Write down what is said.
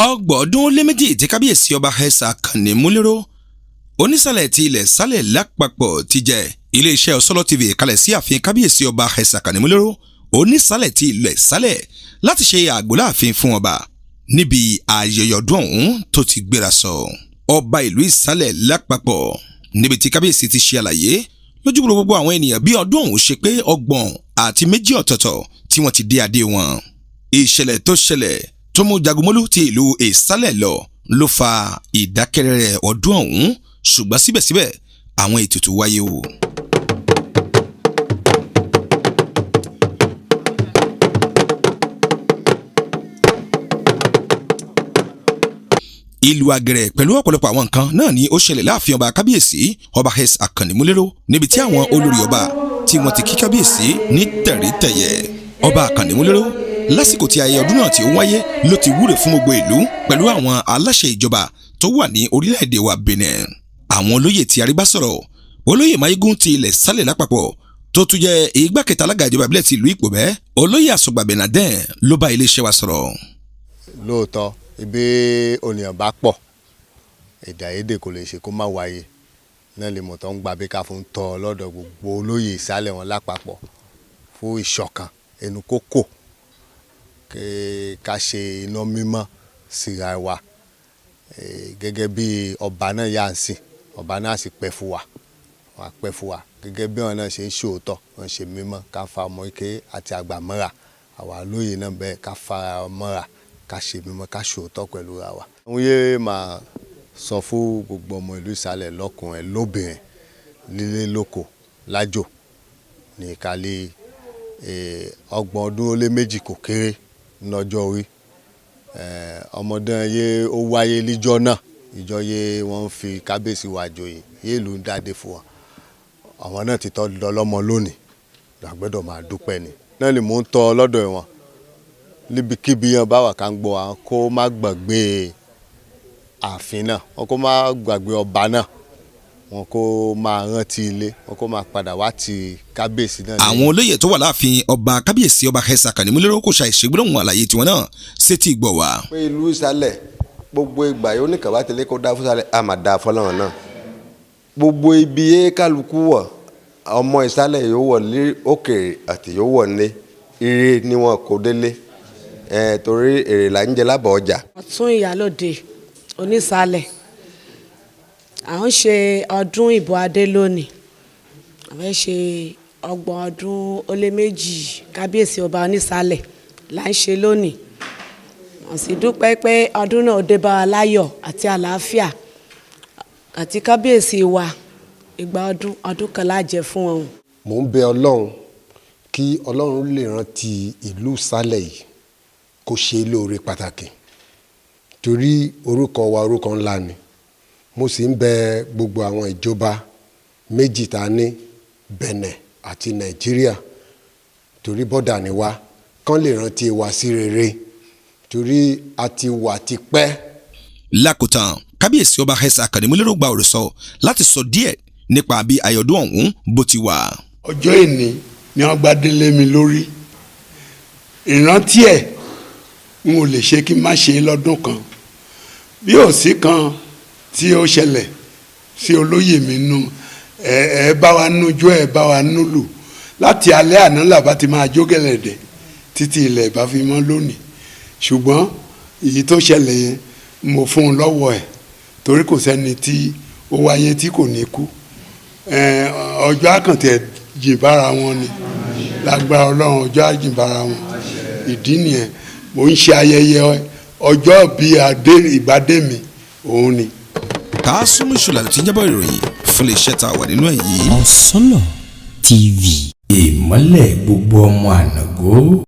32 ọdún tí kábíyèsí ọba S. Àkànní Múlẹ́rọ onísàlẹ̀ ti ilẹ̀ sálẹ̀ lápapọ̀ ti jẹ́. Iléeṣẹ́ Ọ̀sọ́lọ́ TV kalẹ̀ sí ààfin kábíyèsí ọba S. Àkànní Múlẹ́rọ onísàlẹ̀ ti ilẹ̀ sálẹ̀ láti ṣe àgbóláàfin fún ọba níbi ayẹyẹ ọdún ọ̀hún tó ti gbéra sọ. Ọba ìlú ìsàlẹ̀ lápapọ̀ níbi tí kábíyèsí ti ṣe àlàyé lójúbúrò gbogbo àwọn ènìyàn bí ọdún ọ̀hún ṣe pé 32 ọ̀tọ̀ọ̀tọ̀ tí wọ́n ti dé adé wọn. Ìṣẹ̀lẹ̀ tó ṣẹlẹ̀ tó mú Jagunmólú ti ìlú ìsàlẹ̀ lọ ló fa ìdákẹ́rẹ́rẹ́ ọdún ọ̀hún, ṣùgbọ́n síbẹ̀síbẹ̀ àwọn ètùtù wáyé o. Ìlú àgẹ̀rẹ̀ pẹ̀lú ọ̀pọ̀lọpọ̀ àwọn nǹkan náà ni ó ṣẹlẹ̀ láàfin ọba kábíyèsí ọba S. Àkànní Múlẹ́rọ níbi tí àwọn olórí ọba tí wọ́n ti kí kábíyèsí ní tẹ̀rítẹ̀yẹ. Ọba Àkànní Múlẹ́rọ lásìkò tí ayẹyẹ ọdún náà tí ó wáyé ló ti wúre fún gbogbo ìlú pẹ̀lú àwọn aláṣẹ ìjọba tó wà ní orílẹ̀-èdè wa Benin. Àwọn olóyè tí arígbá sọ̀rọ̀, olóyè Máyégún ti ilẹ̀ sálẹ̀ lápapọ̀ tó tún jẹ́ igbákejì alága ìjọba ìbílẹ̀ ti ìlú Ìpòbẹ́, olóyè Àsùngbà Bernardin ló bá iléeṣẹ́ wa sọ̀rọ̀. Lóòótọ́, ibi ènìyàn bá pọ̀, èdè àìyedè kò lè ṣe kó má wáyé. Náà lè mọ̀ tó ń gba bí ká fún tọ́ lọ́dọ̀ gbogbo olóyè ìsàlẹ̀ wọn lápapọ̀ fún ìṣọ̀kan ẹnu kókò ká ṣe iná mímọ́ síra wa gẹ́gẹ́ bí ọba náà yà ń sìn. Ọba náà sì pẹ́ fún wa, wọ́n á pẹ́ fún wa gẹ́gẹ́ bí wọn náà ṣe ń ṣòótọ́, wọ́n ṣe mímọ́, ká fa ọmọ ike àti àgbà mọ́ra. Àwa olóyè náà bẹ́ẹ̀, ká fa mọ́ra, ká ṣe mímọ́, ká ṣòótọ́ pẹ̀lú ra wa. Òun yé máa sọ fún gbogbo ọmọ ìlú ìsàlẹ̀, lọ́kùnrin lóbìnrin, lílé lóko lájò ní kálí. 32 kò kéré lọ́jọ́ orí ọmọdé yé ó wáyé líjọ́ náà. Ìjọ yé wọ́n ń fi kábíyèsí wa joyè yé ìlú ń dáde fún wọn, àwọn náà ti tọ́ lọ́lọ́mọ lónìí, làgbẹ́dọ̀ máa dúpẹ́ ni. Náà ni mò ń tọ́ lọ́dọ̀ wọn níbikíbi yẹn bá wà, ká ń gbọ́ àwọn kó má gbàgbé ààfin náà, wọn kó má gbàgbé ọba náà, wọn kó máa rántí ilé wọn, kó máa padà wá ti kábíyèsí náà. Àwọn olóyè tó wà láàfin ọba kábíyèsí ọba S. Àkànní Múlẹ́rọ kò ṣàìṣègbóhùn àlàyé tiwọn náà sétí ìgbọ̀ wá. Pé ìlú ìsàlẹ̀ gbogbo ìgbà yóò ní kàbá tẹ̀lé kó dá fún ìsàlẹ̀, a máa dá fọlọ́run náà. Gbogbo ibi yé kálukú wọ̀, ọmọ ìsàlẹ̀ yóò wọ̀ ní òkèèrè àti yóò wọ̀ ní ire ni wọn kò délé torí èrè là ń jẹ lábọ̀ ọjà. Ọ̀tún ìyálòde onísàlẹ̀, à ń ṣe ọdún ìbò adé lónìí. A fẹ́ ṣe 32 ọdún kábíyèsí ọba onísàlẹ̀ là ń ṣe lónìí. Wọ́n sì dúpẹ́ pé ọdún náà dé bá wa láyọ̀ àti àlàáfíà àti kábíyèsí wa. Ìgbà ọdún ọdún kan lájẹ fún wọn. Mò ń bẹ Ọlọ́run kí Ọlọ́run lè rántí ìlú ìsàlẹ̀ yìí, kó ṣe lóore pàtàkì, torí orúkọ wa orúkọ ńlá ni. Mo sì ń bẹ gbogbo àwọn ìjọba méjì tá a ní, Benin àti Nàìjíríà, torí bọ́dà ni wá, kán lè rántí wa sí rere, torí a ti wà tipẹ́. Lákòótán, kábíyèsí ọba S. Àkànní Múlẹ́rọ gba ọ̀rọ̀ sọ láti sọ díẹ̀ nípa bí àyọ̀dún ọ̀hún bó ti wà. Ọjọ́ ìní ni wọ́n gbá délé mi lórí. Ìrántí ẹ̀, n ò lè ṣe kí n má ṣe é lọ́dún kan. Bí ò sí kan tí ó ṣẹlẹ̀ sí olóyè mi nù, ẹ ẹ bá wa nújó, ẹ bá wa núlù. Láti alẹ́ àná làbá ti máa jó gẹ̀lẹ̀dẹ̀ títí ilẹ̀ bá fi mọ́ lónìí. Ṣùgbọ́n èyí tó ṣẹlẹ̀ yẹn, mo fún un lọ́wọ́ ẹ̀, torí kò sẹ́ni tí ó wáyé tí kò ní kú. Ọjọ́ àkàntẹ̀ jìn bára wọn ni. Lágbára Ọlọ́run, ọjọ́ àjìn bára wọn. Ìdí nìyẹn mo ń ṣe ayẹyẹ ọjọ́ bíi adé ìgbádé mi òun ni. Kásùmù Ìṣọ̀lá ló ti ń jábọ̀ ìròyìn fún iléeṣẹ́ tá a wà nínú ẹ̀ yìí. Ọ̀sánlọ̀ TV. Ìmọ́lẹ̀ gbogbo ọmọ ànàgó.